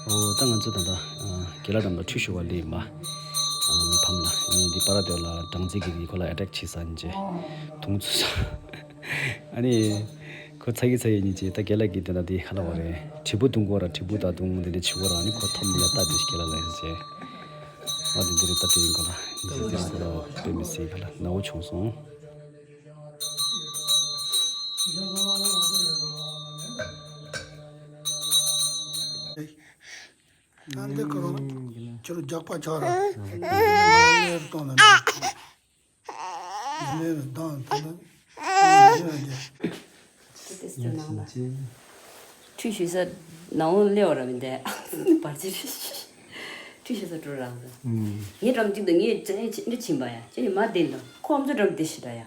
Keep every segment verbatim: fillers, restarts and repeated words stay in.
ཨོ་ད་ང་ཚོ་ད་ལྟ་རྒན་ལགས་འགྲམ་ལ་ཁྲུས་ཞུ་བ་སླེབས་ཡིན་པ། མི་ཕམ་ལ་ངས་འདི་པ་ར་དེ་ལ་སྦྲང་རྩི་གི་ཁོ་ལ་ཨེ་ཊེག་བྱེད་ས་ཡིན་ཅེས་དུང་ཚུ་ས། ཨ་ནི་ཁོ་ཚ་གི་ཚ་ཡི་ཉིན་ཅེས་ད་རྒན་ལགས་ཀྱིས་དེ་ལ་དེ་ཁ་ལ་བ་རེད། དྲིལ་བུ་དུང་གོ་ར་དྲིལ་བུ་ད་དུང་དེ་འདྲ་ཆུ་གོ་ར་ཨ་ནི་ཁོ་ཐོམ་ཡ་ལྟ་དེ་ཞིག་རྒན་ལགས་ལ་ཡིན་ཅེས། ཨ་དེ་འདི་རེད་ད་དེ་ཡིན་གོ་ལ་ཡིན་ཅེས་དེ་ཡིན་གོ་ལ་དཔེ་མི་སྲིད་ཁ་ལ་ན་འོ་བྱུང་སོང་། ཨ་འདི་ཁོ་རང་ཁྱོད་རྒྱགས་པ་ཆགས་ར། ལེར་གཏོང་ལ་ལེར་གཏོང་ལ་ལེར་གཏོང་ལ་ལེར་གཏོང་ལ། ཁྲུས་ཞུ་ས་ནང་ལོགས་སླེབས་པ་ར་མི་འདུག་བར་ཆད་རེད། ཁྲུས་ཞུ་ས་འགྲོ་ར་འདུག་ངའི་འགྲམ་གཅིག་ཏུ་ངས་ཅི་ནས་ཕྱིན་པ་ཡ་ཅི་ནས་མ་བསྡད་འདུག་ཁོ་ཨམ་ཅོག་འགྲམ་བསྡད་ཤི་ར་ཡ།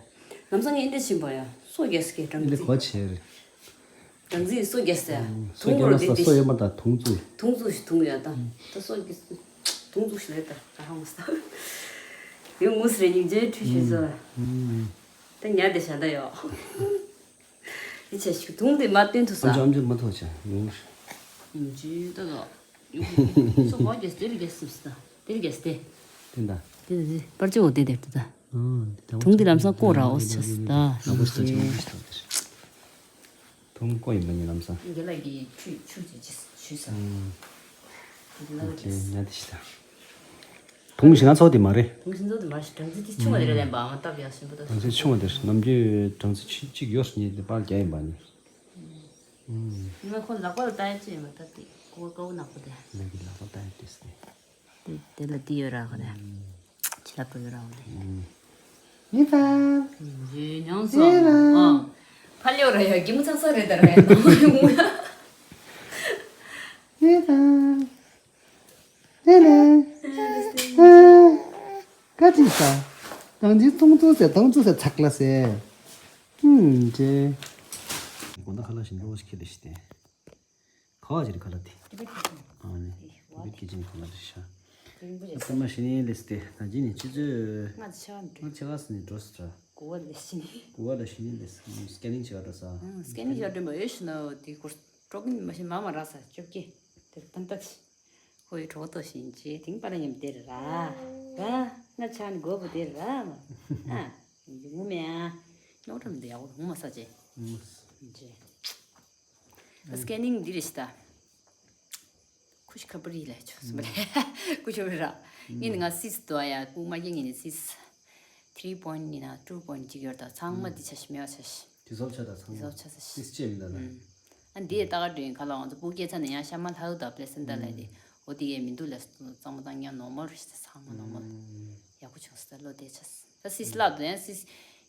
ལམ་སང་ངས་འདི་ཕྱིན་པ་ཡ་སོ་རྒྱས་སི་གའི་འགྲམ་ཨེ་ལེ་གཅིག་གོ་ཆེ་རེད། སྦྲང་རྩི་སོ་རྒྱས་ཟེར། སོ་ཐུང་རྒྱས་རོ་མ་དེ་ས་དེ་སོ་ཡོད་མ་ད་དུང་ཚུ། དུང་ཚུ་ཞིག་དུང་ཡོད་ད། ད་སོ་རྒྱས་དུང་ཚུ་ཞིག་ལས་ད་ད་ཧང་ས། ཡོད་ངུ་སི་རེ་སྙིང་རྗེ་ཁྲུས་ཞུས་སོ། ད་ཉལ་དེ་བྱ་ད་ཡོད། དེ་ཆེ་ཞིག་དུང་དེ་མ་བསྟན་ཐུབ་ས། ཨམ་ཅོག་ཨམ་ཅོག་མ་ཐོག་ཆ་ངུ། སྙིང་རྗེ་ད་ད། སོ་གོ་རྒྱས་དེ་རི་རྒྱས་སུ་ས་དེ་རི་རྒྱས་དེ། དེ་ད། དེ་དེ་པར་ཅོ་དེ་དེ་དེ་ད། དུང་དེ་ལམ་སང་ཀོ་ར་འོ་ཆ་ས་ད། སྙིང་རྗེ། ཐུང་ཀོ་ཡིན་པ་ཡིན་ལམ་སང་། རྒན་ལགས་ཀྱིས་ཁྲུས་ཆུ་ཅིག་ཅིག་ཞུས་ས། ཨུམ། དེ་ལ་ཨོ་ཁེ་རེད། ཉལ་དེ་ཤི་ད། དུང་ཞིག་ང་ཚོ་དེ་མ་རེད། དུང་ཞིག་ཚོ་དེ་མ་རེད། སྦྲང་རྩི་དེ་ཆུང་བ་དེ་རེད་ལན་པ་ཨང་སྟབས་ཡག་ཞིམ་པོ་ད། སྦྲང་རྩི་ཆུང་བ་དེ་རེད། ནམ་རྒྱུན་སྦྲང་རྩི་ཆུ་གཅིག་ཡོད་ཉིད་དེ་པར་རྒྱག་ཡིན་པ་ནི། ཨུམ། ང་ཁོ་ལག་པ་ལ་ལྟ་ཡ་ཅི་ཡིན་པ་ད་དེ་ཀོ་ཀོ་ནག་པོ་དེ། ལག་གི་ལག་པ་ལྟ་ཡ་དེ་སི་ནི། དེ་དེ་ལ་དེ་ཡོད་ར་ཁོ་ར། ཁྱི་ལ་པོ་ཡོད་ར་ཁོ་ར། ནི་ད། ཡེ་ཉང་སོ། ཨ། ཕ་ལེའོ་ར་ཡ་གི་མུ་ཚག་ཚག་རེད་ད་ར་ཡ་ནོ་ཡོང་ཡ། ནི་ད། ནི་ནི། ཀ་ཅི་ས། ཏང་ཅི་ཏུང་ཏུ་སེ་ཏུང་ཏུ་སེ་ཚག་ལ་སེ། ཧུམ་ཅེ། དགོང་དག་ཁ་ལག་བཞིན་འགྲོ་ཞིག་ཁྱེར་ལེ་ཤི་སྟེ། ག་བ་ཅིག་རེད་ཁ་ལག་དེ། ཨ་ནི། ཏི་བེད་ཀི་ཅིན་ཁ་ལག་རེད་ཤག་ཨ་ཚང་མ་ཤི་ནི་ལེ་སྟེ་ད་ཅི་ནི་ཆུ་ཚོད། ང་ཆ་བ་མི་འགྲོ། ང་ཆ་ག་སི་ནི་འགྲོ་སི་ཏྲ། གོ་བ་ལེ་ཤི་ནི། གོ་བ་ལེ་ཤི་ནི་ལེ་སི་སི་ཀེ་ནིང་ཆ་ག་འགྲོ་ས། སི་ཀེ་ནིང་ཆ་ག་འགྲོ་མ་ཡོད་ཤི་ན་དེ་སྐོར་ཀྲོག་ནི་མ་ཤི་མ་མ་ར་ས་ཅོབ་ཀི་དེ་ཏན་ཏན་ཤི། ཁོ་ཡི་གྲོགས་ཏོ་ཤི་ཅེ་དིང་པ་ལ་ཉམ་དེ་ར་ར། ང་ཆ་ནི་གོ་བ་དེ་ར་མ། ཨ། ངུ་མེ་ཨ། ཉོག་ཁྲམ་དེ་ཡག་པོ་ངུ་མ་ས་ཅེ། ཅེ། སི་ཀེ་ནིང་འདི་རེད་ཤི་ད། ཁུ་ཤི་ཁ་པར་ཡི་ལས་ཆོག་སི་མ་རེད། ཁུ་ཤི་མི་ར། ངས་ནི་ང་སིས་དོ་ཡ་ཁུ་མ་རྒྱ་ངས་ནི་སིས། ཐི་རི་པོ་ཡིན་ན་ཊུ་པོ་ཡིན་ཅིག་ཡོད་ད་ཚང་མ་འདི་ཆ་ཤི་མེ་བ་ཆ་ཤི། དེ་སོབ་ཆ་ད་ཚང་མ། དེ་སོབ་ཆ་ས་ཤི། སིས་ཅེ་མི་ད་ན། ཨ་འདི་ཡ་ད་ག་འདྲ་ཡིན་ཁ་ལ་ང་ཚོ་སྤུ་སྐྱེ་ཚ་ནས་ཡང་ཤ་མ་ལྷག་ད་པི་ལེ་སན་ད་ལ་དེ་འོ་དེ་ཡས་མི་འདུག་ལ་གཙང་མ་བཏང་ཡ་ནོར་མལ་རེད་ཤི་ད་ཚང་མ་ནོར་མལ། ཡག་པོ་བྱུང་སི་ད་ལོ་དེ་ཆ་སི། ད་སིས་ལབ་དོ་ཡང་སིས།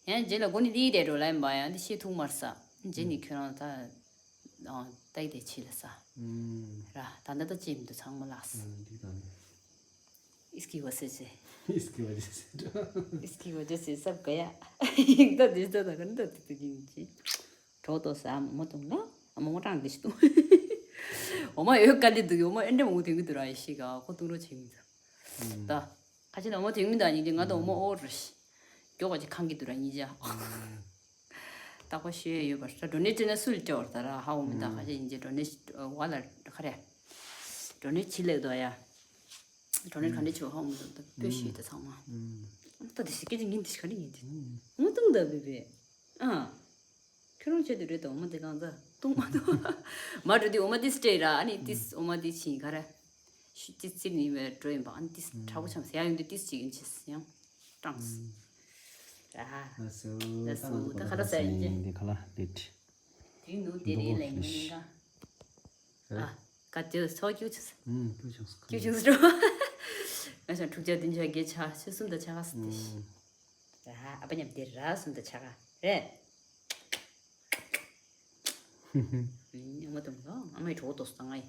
ཡང་རྗེས་ལ་གོ་ནི་དེ་ཡི་དེ་འགྲོ་ལ་ཡིན་པ་ཡང་འདི་ཤེས་ཐུག་མར་ས། རྗེས་ནི་ཁྱོད་རང་ད། ཨ་ཏའི་དེ་ཆི་ལ་ས། ཨུམ། ར་ད་ད་ད་ཅི་མི་འདུག་ཚང་མ་ལགས། ཨུམ། འདི་ད་ནི། इसकी वजह से། इसकी वजह से། इसकी वजह से सब गया། ད་འདི་ད་ད་ག་ནི་ད་དེ་དེ་ཡིན་ཅི། གྲོགས་ཏོ་ས་མོ་ཏུང་ལ་ཨ་མོ་ངོ་ཀྲང་འདི་ཤི་ཏུ། འོ་མ་ཡོད་ག་ལི་འདུག་འོ་མ་ཨེ་འདྲ་མོ་དེ་གི་འདུག་ར་ཡི་ཤི་ག་ཁོ་ཏུང་རོ་ཆེ་མི་ད། ད་ཁ་ཆེ་ན་འོ་མ་དེ་གི་མི་ད་ཉིན་ཅི་ང་ད་འོ་མ་ཨོ་ར་ཤི། མགྱོགས་པ་ཅི་ཁང་གི་འདུག་ར་ཉིན་ཅི། རྟག་པར་ཤེས་ཡ་ཡོད་པ་རེད། ཌོ་ནེཊ་བྱས་ན་སུ་ལ་སྤྲད་པ་རེད་ད་ར། ཧ་འོང་མི་ད་ཁ་ཤས་ཡིན་གྱི་ཌོ་ནེཊ་བ་ལ་ག་རེ། ཌོ་ནེཊ་བྱེད་ལེགས་འདུག་ཡ། ཌོ་ནེཊ་ག་འདྲ་བྱེད་པ་ཧ་འོང་མི་འདུག་ད་སྤོས་ཤེས་ད་ཚང་མ། ད་དེ་ཞིག་སྐད་ཆ་ཉན་དེ་ཞིག་ག་འདྲ་ཡིན་དེ། ངོ་གདོང་ད་བི་བི། ཨ། ཁྱོད་རང་བྱས་དུས་རེད་དོ་འོ་མ་དེ་གང་ཚ་བཏུང་མ་འདུག་མ་འགྲོ་དུས་འོ་མ་དེ་སྤྲད་ར། ཨ་ནི་དེ་འོ་མ་དེ་ཕྱིན་ག་ར། ཤུ་ཏི་ཙི་ནི་བའི་འགྲོ་ཡིན་པ། ཨ་ནི་ཏི་ཁྲག་པོ་ཆམ་ཟེར་ཡ་ཡོང་དུས་ཏི་ཅིག་ཡིན་ཆེས་ཡང་སྐྲངས། ར། ལགས་སོ། ལགས་སོ། ད་ཁ་ལག་ཟ་ཡིན་ཅེ། འདི་ཁ་ལག་ལེཊ། དེ་ནུ་དེ་རིང་ལས་ངན་ཡིན་ག་ཨ། ག་དེ་ཚོ་ཀྱུ་ཆུ། ཨུམ། ཀྱུ་ཆུ། ཀྱུ་ཆུ་རོ། ང་ཞང་དྲུག་བརྒྱ་བདུན་བརྒྱ་བརྒྱད་ཆ་ཆུ་གསུམ་དང་ཆ་ག་སི་ཏི། ཨ་ཨ་པ་ཉམས་དེ་ར་གསུམ་དང་ཆ་ག་རེད། ཨ་མ་དང་ག་ཨ་མའི་གྲོགས་ཏོ་སྟངས་ཨེ།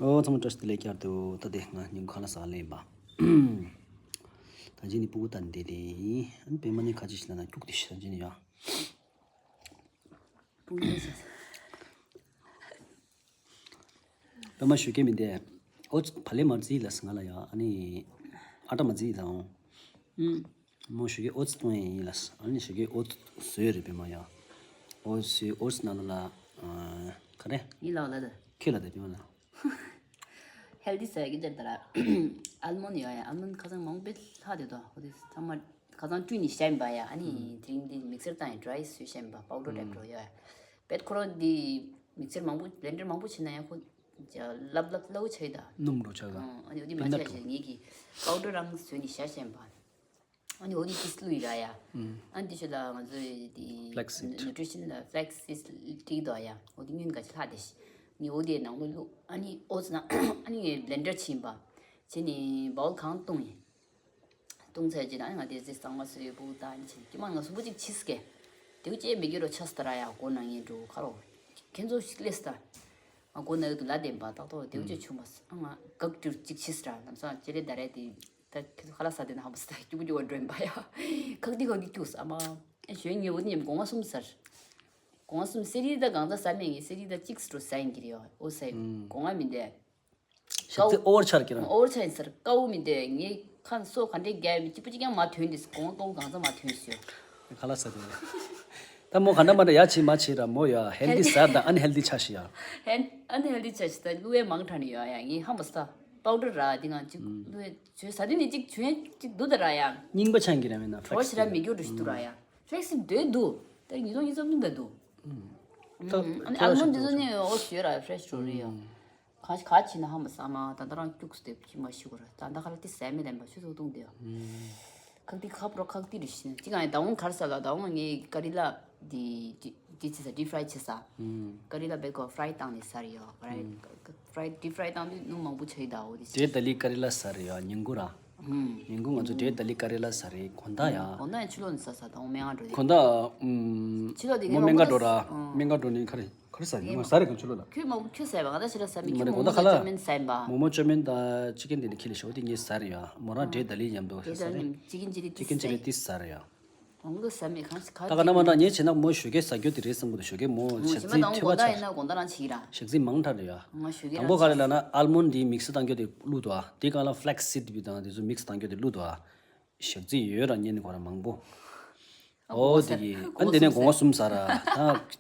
ཨོ་ཚང་མ་བཀྲ་ཤིས་བདེ་ལེགས། བསྐྱར་དུ་ད་དེ་ང་ཉིན་གུང་ཁ་ལག་ཟ་ལེན་པ། ད་ཅི་ནི་སྤུ་གུ་ད་འདི་དེ་ཡིན། ཨ་ནི་པད་མ་ནི་ཁ་ཅིག་ཞིག་ན་ན་སྐྱུག་དེ་ཞིག་ད་ཅི་ནི་ཡ། སྤུ་གུ་ད་ཟ། པད་མ་ཞུ་གི་མི་འདི། ཨོ་བ་ལེ་མར་ཛི་ལ་སི་ང་ལ་ཡ། ཨ་ནི་ཨ་ཏྲ་མ་ཛི་ལ་འོང་། ཨུམ། མོ་ཞུ་གི་ཨོ་ཙི་གཏོང་ཡིན་ལ། ཨ་ནི་ཞུ་གི་ཨོ་ཙི་བཟོས་རེད་པད་མ་ཡ། ཨོ་ཙི་ཨོ་ཙི་ནང་ལ་ཨ་ག་རེ། ཡིན་ལ་ལ་ལ། ཁྱོད་ལ་དེ་པད་མ་ལ། ཧེལ་དི་ཟ་གི་ཅར་ད་ར། ཨལ་མོན་ཡོད་ཡ། ཨལ་མོན་ཁ་སང་མང་པོ་ལྷག་དེ་དོ། ཨོ་དེ་ཚང་མ་ཁ་སང་བཀྲུས་ནི་བཤམས་པ་ཡ། ཨ་ནི་དེ་རིང་འདི་མིག་སར་བཏང་ཡ་ཌ་རའི་བཟོས་བཤམས་པ། པའུ་ཌར་ཊའིབ་འགྲོ་ཡ། བེད་ཁོ་རང་འདི་མིག་སར་མང་པོ་བླེན་ཌར་མང་པོ་བྱས་ན་ཡ་ཁོ་ལབ་ལབ་སླ་བོ་ཆགས་ད། སྣུམ་འགྲོ་ཆགས་ད། ཨ་ནི་འོ་དེ་མ་ཆགས་ཤག་ངེད་ཀྱི་པའུ་ཌར་རང་བཟོས་ནི་བཞག་བཤམས་པ། ཨ་ནི་འོ་དེ་ཏིས་བླུགས་ཡི་ར་ཡ། ཨུམ། ཨ་ནི་དེ་ཤུ་ལ་ང་ཚོས་དེ་ཕ་ལེག་སི་སིཌ། ནུ་ཊི་རི་ཤན་ལ་ཕ་ལེག་སི་སིཌ་བྲིས་འདུག་ཡ། འོ་དེ་སྔོན་ག་ཅི་ལྷག་དེ་ཤི། ནི་འོ་དེ་ནང་ལོ་བླུགས། ཨ་ནི་ཨོ་ཙི་ན་ཨ་ནི་ངས་བླེན་ཌར་ཕྱིན་པ། བྱས་ནི་བའོལ་གང་བཏུང་ཡིན། བཏུང་ཚར་རྗེས་ན་ཨ་ནི་ང་དེ་ཚེ་གཙང་མ་བཟོས་ཡོད་པུ་ད་ཨ་ནི་ཕྱིན་ཀྱི་མ་ང་སུ་པོ་ཅིག་ཕྱིས་ཀྱི། དེ་བུ་ཅེ་མི་དགེ་རོ་ཆས་ད་ར་ཡ་སྒོ་ནང་ཡིན་འགྲོ་ཁ་རོ། ཁྱེད་ཚོ་ཞིག་ལས་ད། ང་སྒོ་ནང་དུ་ལ་བདེན་པ་ཏག་ཏོ་དེ་བུ་ཅེ་ཆུ་མ་ཨ་ང་གག་ཀྲུར་ཅིག་ཕྱིས་ར་ལམ་སང་ཅེ་རེ་ད་རེ་དེ། ད་ཁྱེད་ཚོ་ཁ་ལག་ཟ་དེ་ན་ཧམ་སི་ད་སྐྱུག་པོ་སྐྱུག་པ་འགྲོ་ཡིན་པ་ཡ། ཁག་ཏི་ཁག་ཏི་སྐྱུག་ས་མ། ཨེ་ཞོན་ཉེ་བོ་ནི་ཉམ་སྒོ་ང་གསུམ་ཟར། སྒོ་ང་གསུམ་སེ་རི་ད་གང་ཚ་ཟ་མེད་ངེ་སེ་རི་ད་གཅིག་སི་འགྲོ་ཟ་ཡིན་གྱི་རེད་ཡ། ཨོ་ཟ་ཡིན་སྒོ་ང་མི་འདས། ཞག་ཚི་ཨོ་བར་ཆར་གྱི་རང་། ཨོ་བར་ཆར་ཡིན་ཟར་དཀའ་བོ་མི་འདས་ངེ་ཁ་སོ་ག་འདྲས་རྒྱ་ཡིན་གཅིག་པུ་གཅིག་ཀྱང་མ་ཐོན་འདི་སྒོ་ང་སྒོ་ང་གང་ཚ་མ་ཐོན་ཟེར། ཁ་ལག་ཟ་དེ། ད་མོ་ག་འདྲ་མ་འདྲ་ཡ་བྱེད་མ་བྱེད་ར་མོ་ཡ་ཧེལ་དི་ཟར་དང་ཨན་ཧེལ་དི་ཆ་ཤི་ཡ། ཧེན་ཨན་ཧེལ་དི་ཆ་ཤི་ད་བླུ་བའི་མང་དྲགས་ནི་ཡ་ཡ་ངེ་ཧམ་པ་ས་པའུ་ཌར་ར་འདི་ང་གཅིག་བླུ་བའི་བྱོས་ཟ་དུས་ནི་གཅིག་བྱོས་གཅིག་འདུག་ད་ར་ཡ། རྙིང་པ་ཆང་གི་ར་མེད་ན་ཕ་ལེག་སི་སིཌ་ར་མི་རྒྱུ་འགྲོ་ཞིག་འདུག་ར་ཡ། ཕ་ལེག་སི་སིཌ་འདོད་འདུག་ད་ཉིས་སྟོང་ཉི་ཤུ་རྩ་གཉིས་ད་འདུག་ཨ་ནི་ཨལ་མོན་དེ་ཚོ་ནི་འོ་ཞོས་ར་ཕ་རེ་ཤི་འགྲོ་རེད་ཡ། ག་ག་ཕྱིན་ན་ཧ་མ་ས་མ་ད་ལྟ་རང་སྐྱུགས་སུ་དེ་ཕྱིན་མ་ཤི་གོ་ར་ད་ལྟ་ཁ་ལ་ཏི་ཟས་མེད་ལེན་པ་ཆུ་ཚོད་བཏུང་དེ་ཡ། ཁག་ཏི་ཁ་པྲོ་ཁག་ཏི་རི་ཤི་ན་ཅི་གང་ཡ་ད་འོང་གར་ས་ལ་ད་འོང་ངས་ཀ་རི་ལ་དི་དི་ཅི་ས་ཌི་ཕ་རའི་ཆི་ས། ཀ་རི་ལ་བེ་གོ་ཕ་རའི་བཏང་ནས་ས་རི་ཡ་ཕ་རའི་ཕ་རའི་ཌི་ཕ་རའི་བཏང་དུས་སྣུམ་མང་པོ་ཆགས་ཡི་ད་འོ་དི་ས། དེ་ད་ལི་ཀ་རི་ལ་ས་རི་ཡ་ཉིན་གུང་ར། ཉིན་གུང་ང་ཚོ་འབྲས་ཏ་ལི་ཀ་རེ་ལ་ཟ་རེད་དགོང་དག་ཡ། དགོང་དག་ཡ་ཕྱི་ལོགས་ནས་ཟ་ཟ་དང་སྨན་ཁང་འགྲོ་དེ། དགོང་དག་ཨུམ། ཕྱི་ལོགས་དེ་མོ་ངས་སྨན་ཁང་འགྲོ་ར། ཨང་། སྨན་ཁང་འགྲོ་ནས་ཁ་རེ་ཁ་རེ་ཟ་ཡིན་ང་ཟ་རེད་གང་ཕྱི་ལོགས་ལ། ཁྱོད་མ་ཁྱོད་ཟ་བ་ང་ད་ཕྱི་ལ་ཟ་མི་མ་ཁྱོད་རེད་མོག་དགོང་དག་མོག་ཁ་ལ་ཅོ་མིན་ཟ་ཡིན་པ། མོག་མོག་ཅོ་མིན་དང་ཅི་ཀན་དེ་ནས་ཁྱེར་ལ་ཞོག་དེ་ངས་ཟ་རེད་ཡ། མོ་རང་འབྲས་ཏ་ལི་མཉམ་དུ་ཟ་རེད། ཅི་ཀན་ཅི་རེད་ཅི་ཀན་ཅི་རེད་དེ་ཟ་རེད་ཡ། ཨང་གི་ཟ་མི་གང་ཞིག་ག་ད་ག་ན་མ་ན་ངས་བྱས་ན་མོ་ཞོགས་ཀས་ཟ་རྒྱུ་དེ་རེད་བསམ་གི་འདུག་ཞོགས་ཀས་མོ་ཞག་རྩི་ཐོས་པ་ཆགས་ཤག་ཞག་རྩི་མང་དྲགས་རེད་ཡ། དང་པོ་ག་རེ་ལབ་ན་ཨལ་མོན་དེ་མིག་སི་བཏང་རྒྱུ་དེ་བླུགས་འདུག་ཨ། དེ་སྒང་ལ་ཕ་ལེག་སི་སིཌ་དེ་དང་དེ་ཚོ་མིག་སི་བཏང་རྒྱུ་དེ་བླུགས་འདུག་ཨ། ཞག་རྩི་ཡོད་ར་ཉན་ནི་གོ་ར་མང་པོ། ཨོ་དེ་གི་ཨ་འདི་ནས་དགོང་བ་གསུམ་ཟ་ར་ད་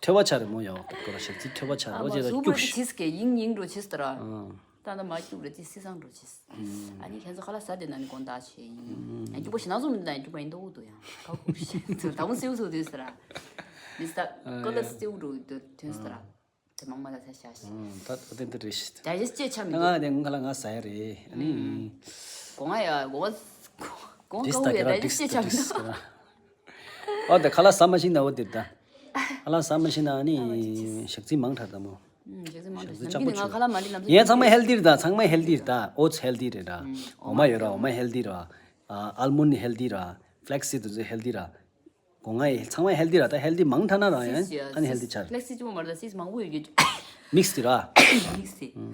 ཐོས་པ་ཆགས་རེད་མོ་ཡ། གོ་ར་ཞག་རྩི་ཐོས་པ་ཆགས་ར་ཨོ་ཅེ་ད་སྐྱུག་ཤི། ད་ལྟ་མ་སྐྱུག་རེད་དེ་སི་སང་འགྲོ་ཆེས། ཨ་ནི་ཁྱེད་ཚོ་ཁ་ལག་ཟ་དེ་ན་ནི་དགོང་དག་བྱས་ཡིན། ཨ་སྐྱུག་པོ་ཞེ་ན་བཟུང་མི་འདུག་ད་སྐྱུག་པ་ཡིན་མདོག་འདུག་ཡང་ཁ་ཁུག་ཤེས་ཚོ་ད་མོ་སེའུ་ཚོ་དུས་ཟེར་ར། མི་ས་ཀ་ལ་སེའུ་འགྲོ་དུས་དོན་ཟེར་ར། དེ་མང་མ་ལ་ས་ཤ་ཤི། ད་ད་དེ་འདི་རེད་ཤི། ད་ཡེ་སྐྱེ་ཆ་མི་འདུག་ང་དེ་ང་ལ་ང་ཟ་ཡ་རེད་ཨ་ནི། དགོང་ང་ཡ་དགོང་དགོང་ཁ་བུ་ཡ་ད་ཡེ་སྐྱེ་ཆ་མི་འདུག་ཨོ་དེ་ཁ་ལག་ཟ་མ་ཤེས་ན་འོ་དེ་ད། ཁ་ལག་ཟ་མ་ཤེས་ན་ཨ་ནི་ཞག་རྩི་མང་དྲགས་ད་མོ། ཞག་རྩི་མང་དྲགས་ཞག་རྩི་ཆག་པོ་ཆུ། ཡིན་ཚང་མ་ཧེལ་དི་རེད་ད་ཚང་མ་ཧེལ་དི་རེད་ད་ཨོ་ཚི་ཧེལ་དི་རེད་ད། འོ་མ་ཡོད་ར་འོ་མ་ཧེལ་དི་ར། ཨལ་མོན་ནི་ཧེལ་དི་ར། ཕ་ལེག་སི་སིཌ་དེ་ཚོ་ཧེལ་དི་ར། སྒོ་ང་ཡི་ཚང་མ་ཧེལ་དི་ར་ད་ཧེལ་དི་མང་དྲགས་ན་རང་ཡང་ཨ་ནི་ཧེལ་དི་ཆགས། ཕ་ལེག་སི་སིཌ་ཅི་མོ་མ་རེད་ད་སིཌ་མང་པོ་ཡོད་རྒྱུ། མིག་སི་དི་ར། མིག་སི་དི།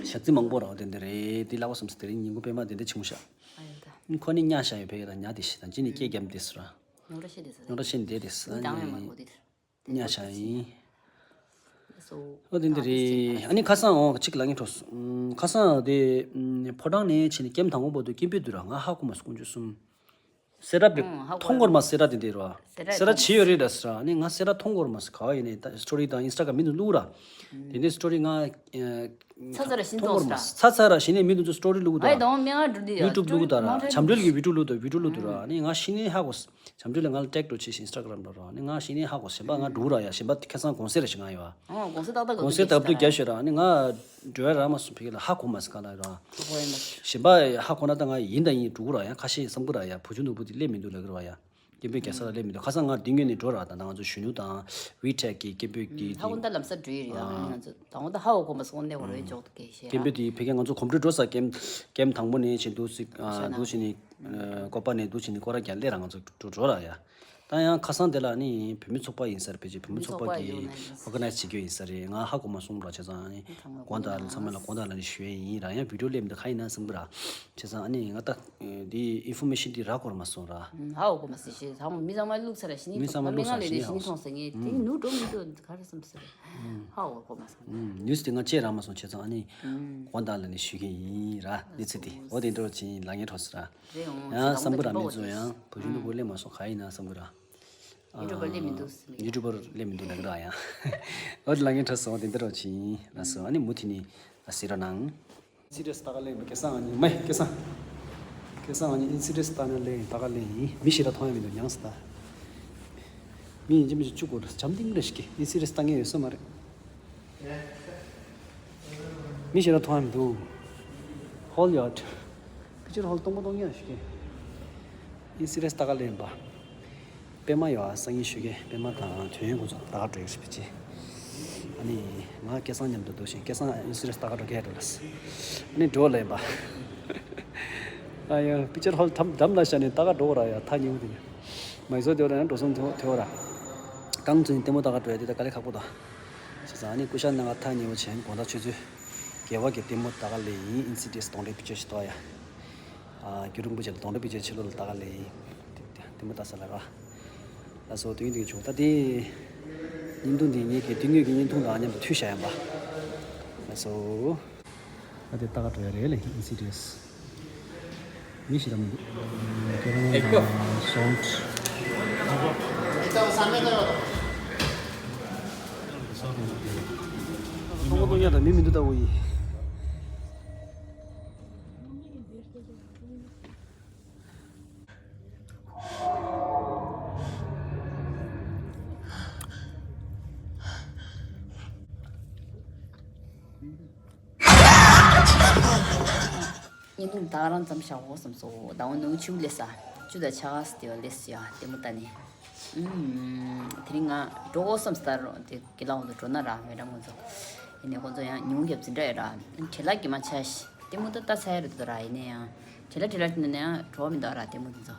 ཞག་རྩི་མང་པོ་ར་བ་དེ་འདྲ་རེད་དེ་ལག་པ་སོམ་སི་དེ་རིང་ཉིན་གུང་པད་མ་དེ་འདྲ་ཆུང་ཤག་ཨ་ཡོད་ད། ཁོ་ནི་ཉ་ཤ་ཡོད་ཕེ་ཡོད་ད་ཉ་དེ་ཤི་དང་ཅི་ནི་སྐྱེ་རྒྱམ་དེ་སུ་ར། ཉོ་ར་ཤེས་དེ་ཉོ་ར་ཤེས་དེ་དེ་སུ་ཨ་ནི་ཉ་ཤ་ཡིན། ཨོ་དེ་འདི་རེད། ཨ་ནི་ཁ་སང་འོ་གཅིག་ལབ་ངེས་འཕྲོ་སོང་། ཁ་སང་དེ་ཕོ་བྲང་ནས་ཕྱིན་ནས་ཀེམ་དང་པོ་བར་དུ་སྐད་འབོད་དུས་ར་ང་ཧ་གོ་མ་སོང་། དཀོན་མཆོག་གསུམ། སེ་ར་བི་མཐོང་གོ་མ་སེ་ར་དེ་འདི་ར། སེ་ར་བྱེད་ཡོད་རེད་ད་ཟེར། ཨ་ནི་ང་སེ་ར་མཐོང་གོ་མ་ཟེར། ག་བ་ཡིན་ནས་ད་སི་ཊོ་རི་དང་ཨིན་སི་ཊ་གྷ་རམ་མི་འདུག་བླུག་ར། དེ་འདྲའི་སི་ཊོ་རི་ང་ཚ་ཚ་ར་ཤིན་མཐོང་གོ་མ་ཟེར། ཚ་ཚ་ར་ཤིན་ནས་མི་འདུག་ཚོ་སི་ཊོ་རི་བླུག་ད་ར། བི་ཌི་ཡོ་བླུག་ད་ར། བྱམས་སྒྲོལ་གྱི་བི་ཌི་ཡོ་བླུག་ད། བི་ཌི་ཡོ་བླུག་ད་ར། ཨ་ནི་ང་ཤིན་ནས་ཧ་གོ་བྱམས་སྒྲོལ་ལ་ང་ལ་ཊེག་འགྲོ་ཆེ་ཞིང་ཨིན་སི་ཊ་གྷ་རམ་འགྲོ་ར། ཨ་ནི་ང་ཤིན་ནས་ཧ་གོ་གཞན་པ་ང་འགྲོ་ར་ཡ། གཞན་པ་ཁ་སང་གོང་སེ་ར་ཞིག་ང་ཡོད། ཨོ་གོང་སེ་ཏག་ཏག་གོང་སེ་ཏག་ཏག་རྒྱ་ཤོད་ར། ཨ་ནི་ང་འགྲོ་ཡ་རག་མ་སོང་། ཕ་གི་ལ་ཧ་གོ་མ་སོང་ག་ལ་ར། གཞན་པ་ཧ་གོ་ན་ད་ང་ཡིན་ད་ཡིན་འགྲོ་གི་ར་ཡ། ཁ་ཤས་བསམ་གི་ར་ཡ། བུ་ཆུང་ནོར་བུ་དེ་སླེབས་མི་འདུག་ལབ་གི་ར་ཡ། སྐད་འབོད་རྒྱག་ས་ལ་སླེབས་མི་འདུག་ཁ་སང་ང་འདི་ངོས་ནས་འགྲོ་ར། ད་ང་ཚོ་གཞོན་ནུ་དང་ཝི་ཊེག་གི་སྐད་འབོད་ཀྱི་ཧ་གོ་ད་ལམ་སང་འགྲོ་ཡི་རེད་ཡ། ང་ཚོ་ད་འོ་ད་ཧ་གོ་གོ་མ་སོང་། གནས་བར་རོལ་འཇོག་ཏུ་གས་ཤེས་ར། སྐད་འབོད་དེ་ཕ་གི་ང་ཚོ་གོམ་བགྲོད་འགྲོ་ས་ཀེམ་ཀེམ་དང་པོ་ནས་བྱེད་འདུག་སི་ཨ་འདུག་བྱེད་ནི་ཀོ་པ་ནས་འདུག་བྱེད་ནི་ཀོ་ར་རྒྱ་སླེབས་ར། ང་ཚོ་འགྲོ་འགྲོ་ར་ཡ། ད་ཡང་ཁ་སང་དེ་ལ་ནི་བུད་མེད་ཚོགས་པ་ཡིན་ས་རེད། ཕལ་ཆེར་བུད་མེད་ཚོགས་པ་གིས་ཨོ་ག་ནའི་ཛི་བྱེད་རྒྱུ་ཡིན་ས་རེད། ང་ཧ་གོ་མ་སོང་ར། བྱས་ཙང་ཨ་ནི་དགོངས་དག་ཚང་མ་ལ་དགོངས་དག་ལ་ནི་ཞུ་ཡས་ཡིན་ར། ཡང་བི་ཌི་ཡོ་སླེབས་འདུག་ག་ཡིན་ན་བསམ་གི་ར། བྱས་ཙང་ཨ་ནི་ང་ད་འདི་ཨིན་ཧྥོ་མེ་ཤན་འདི་རག་གོ་ར་མ་སོང་ར། ཧ་གོ་མ་སོང་ཞེས་ཚང་མ་མི་ཚང་མ་བླུགས་ཚར་ར། ཞི་ནི་མི་ཚང་མ་ཚོགས་པ་བླུགས་མི་ཚང་ཚར་ལས་ནས་ཞི་ནི་ཚོགས་ཟེར་ངས་དེ་ནི་ནུ་འགྲོ་མི་འདུག་ག་རེ་བསམ་ཟེར། ཧ་གོ་གོ་མ་སོང་། ནིའུ་སི་དེ་ང་བཅད་རག་མ་སོང་། བྱས་ཙང་ཨ་ནི་དགོངས་དག་ལ་ནི་ཞུ་གི་ཡིན་ར། གནས་ཚུལ་དེ་འོ་དེ་འདྲ་བྱིན་ལ་ངས་འཕྲོ་སི་ར། རེད་འོང་། ཡང་བསམ་གི་ར། མི་ཚོ་ཡང་བུ་ཆུང་ནོར་བུ་སླེབས་མ་སོང་ག་ཡིན་ན་བསམ་གི་ར། ཡུ་ཊུབ་པར་སླེབས་མི་འདུག་ཡུ་ཊུབ་པར་སླེབས་མི་འདུག་ལབ་གི་ར་ཡང་། འོ་དེ་ལ་ངས་འཕྲོ་སོང་། འོ་དེ་འདྲ་བྱིན་ལ་སོང་། ཨ་ནི་མུ་མཐུད་ནས་ལ་སི་ར་ནང་། ཨིན་སི་ཌི་ཨེས་ལྟ་ག་སླེབས་པ། སྐལ་བཟང་ཨ་ནི་མེ་སྐལ་བཟང་། སྐལ་བཟང་ཨ་ནི་ཨིན་སི་ཌི་ཨེས་ལྟ་ན་སླེབས། ལྟ་ག་སླེབས་ཡིན། མི་ཞེ་དྲག་མཐོང་ཡ་མི་འདུག་ཉང་སི་ལྟ། མི་ཡིན་གཅིག་མིན་གཅིག་བཅུ་སྐོར་འཇམ་ཐིང་རེ་ཞིག་གི་ཨིན་སི་ཌི་ཨེས་ལྟ་མཁན་ཡོད་ས་མ་རེད། མི་ཞེ་དྲག་མཐོང་ཡ་མི་འདུག་ཧོལ་ཡོད། པིག་ཅར་ཧོལ་སྟོང་པ་སྟོང་ཉག་ཞིག་གི་ཨིན་སི་ཌི་ཨེས་ལྟ་ག་སླེབས་ཡིན་པ། པད་མ་ཡོད་ཨ། སང་ཉིན་ཞུ་གི། པད་མ་དང་དོན་ཡོད་ཁོང་ཚོ་ལྟ་ག་འགྲོ་ཡོད་ཞིག་ཕལ་ཆེར། ཨ་ནི་ང་སྐལ་བཟང་མཉམ་དུ་འདུག་ཞིང་། སྐལ་བཟང་ཨིན་སི་ཌི་ཨེས་ལྟ་ག་འགྲོ་གས་འགྲོ་ལ། ཨ་ནི་འགྲོ་ལ་ཡིན་པ། ཨ་ཡ། པིག་ཅར་ཧོལ་འགྲམ་འགྲམ་ལ་བཞག་ནས་ལྟ་ག་འགྲོ་གི་ར་ཡ། ཐག་ཉེ་བོ་དེ་ནས་མ་ཡི་བཟོ་དེ་བ་ར་ཡང་འགྲོ་སོང་དེ་བ་དེ་བ་ར། གང་ཚོད་ཡིན་ལྟད་མོ་ལྟ་ག་འགྲོ་ཡ་དེ་ད་དཀའ་ལས་ཁག་པོ་དང་། བྱས་ཙང་ཨ་ནི་སྐུ་ཞབས་ནང་ལ་ཐག་ཉེ་བོ་བྱས། དགོང་དག་ཆུ་ཚོད་བརྒྱད་པ་གི་ལྟད་མོ་ལྟ་ག་སླེབས་ཡིན། ཨིན་སི་ཌི་ཨེས་གདོན་འདྲེ་པིག་ཅར་ཞིག་འདུག་ཡ། ཨ། རྒྱུན་རིང་པོ་ཅིག་ལ་གདོན་འདྲེ་པིག་ཅར་ཕྱི་ལོགས་ལ་ལྟ་ག་སླེབས་ཡིན། དེ་དེ་ལྟད་མོ་ལྟ་ས་ལ་ར། ལགས་སོ། དུས་ཡུན་དུས་ཆུང་ད་དེ། བརྙན་ཐུང་འདི་ངེད་ཀྱི་དུས་ངོས་ཀྱི་བརྙན་ཐུང་དང་མཉམ་དུ་མཐུད་བཞག་ཡིན་པ། ལགས་སོ། ད་དེ་ལྟ་ག་འགྲོ་ཡ་རེད་ལེ། ཨིན་སི་ཌི་ཨེས། མི་ཞིག་ལ་མི་འདུག་ཁྱོད་རང་དང་སོང་། སོང་པ་སྟོང་ཉག་དང་མི་མི་འདུག་ལྟ་བུ་ཡིན། བརྙན་ཐུང་ད་ག་རང་ཙམ་བཞག་འོ་བསམ་སོང་། ཟླ་བ་ནུ་ཆུ་ལས་ས་ཆུ་དང་ཆ་ག་སི་དེ་བ་ལས་སི་ཡ་ལྟད་མོ་ལྟ་ནས། ཨུམ། དེ་རིང་ང་འགྲོ་འོ་བསམ་སྟར་དེ་དགེ་ལགས་འོང་དུ་འགྲོ་ན་ར། མེ་ཌམ་ཁོང་ཚོ་ཡིན་ནས་ཁོང་ཚོ་ཡང་ཉུང་རྒྱབ་འཛིན་གྲྭ་ཡོད་ར། བྲེལ་ལ་གི་མ་ཆ་ཤི་ལྟད་མོ་ད་ལྟ་ཚ་ཡ་རེད་འདུག་ར། ཡིན་ནས་ཡང་བྲེལ་ལ་བྲེལ་ལ་ནས་ཡང་འགྲོ་མི་འདུག་ར་ལྟད་མོ་དེ་ཚོ།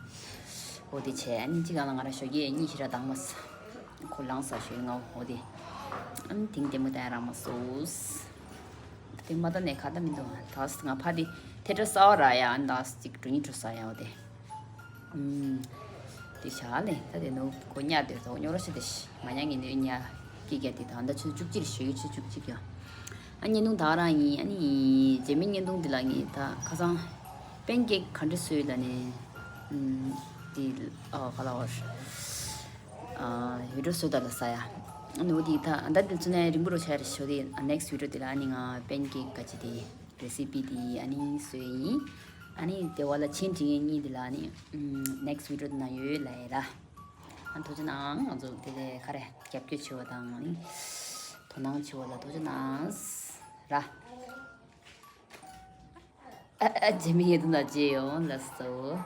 འོ་དེ་བྱས་ཨ་ནི་གཅིག་གང་ལ་ང་ར་ཞོགས་ཀས་གཉིད་ཞེ་དྲག་བཏང་མ་སོང་། ཁོ་ལངས་ས་ཞོགས་ཀས་ང་འོ་དེ། ཨ་ནི་དེང་ལྟད་མོ་ལྟ་ཡ་རག་མ་སོང་། དེ་མ་ལྟ་ནས་ཁ་ལྟ་མི་འདུག་ད་ང་ཕ་དེ་ཐེ་ཊར་གསར་པ་རག་ཡ། ཨ་ནི་ད་གཅིག་འགྲོ་གཉིད་འགྲོ་ས་ཡ་འོ་དེ། ཨུམ། དེ་བྱ་ལེ། ད་དེ་ནུ་གོ་ཉག་དེ་ད་ཉོ་རོ་ཤི་དེ་ཤི་མ་ཉག་ངེ་ནུ་ཉག་ཀི་ག་དེ་ད་ད་ཆུ་བཅུ་གཅིག་ཞུ་ཡུ་ཆུ་བཅུ་གཅིག་ཡོ། ཨ་བརྙན་ཐུང་ད་རང་ཡིན། ཨ་ནི་རྗེས་མའི་བརྙན་ཐུང་དེ་ལ་ངེ་ད་ཁ་སང་པན་ཀེག་ག་འདྲ་བཟོས་ལ་ནི། ཨུམ། དེ་ཨ་ག་ལ་བར་ཨ་ཡུ་ཊུབ་བཟོས་ད་ལ་ས་ཡ། ཨ་ནུ་དེ་ད་ད་དེ་ཚུ་ནས་རིང་པོ་རོ་ཆ་རེ་ཤོ་དེ། ཨ་ནེག་སི་བི་ཌི་ཡོ་དེ་ལ་ཨ་ནི་ང་པན་ཀེག་ག་ཅི་དེ། རེ་སི་པི་དེ་ཨ་ནི་བཟོས་ཡིན། ཨ་ནི་དེ་བ་ལ་ཆེན་འབྲི་མཁན་གཉིས་དེ་ལ་ཨ་ནི་ནེག་སི་བི་ཌི་ཡོ་ནང་ཡོད་ལ་ཡ་ར། ཨ་ཐུགས་རྗེ་གནང་། ང་ཚོ་དེ་ལས་ཁ་རེ་རྒྱབ་སྐྱོར་བྱེད་པ་དང་ཨ་ནི་དོ་སྣང་བྱེད་པ་ལ་ཐུགས་རྗེ་གནང་ར། ཨ་ཨ་རྗེ་མི་ཡེ་དུ་ན་རྗེ་ཡོང་ལ་སོ།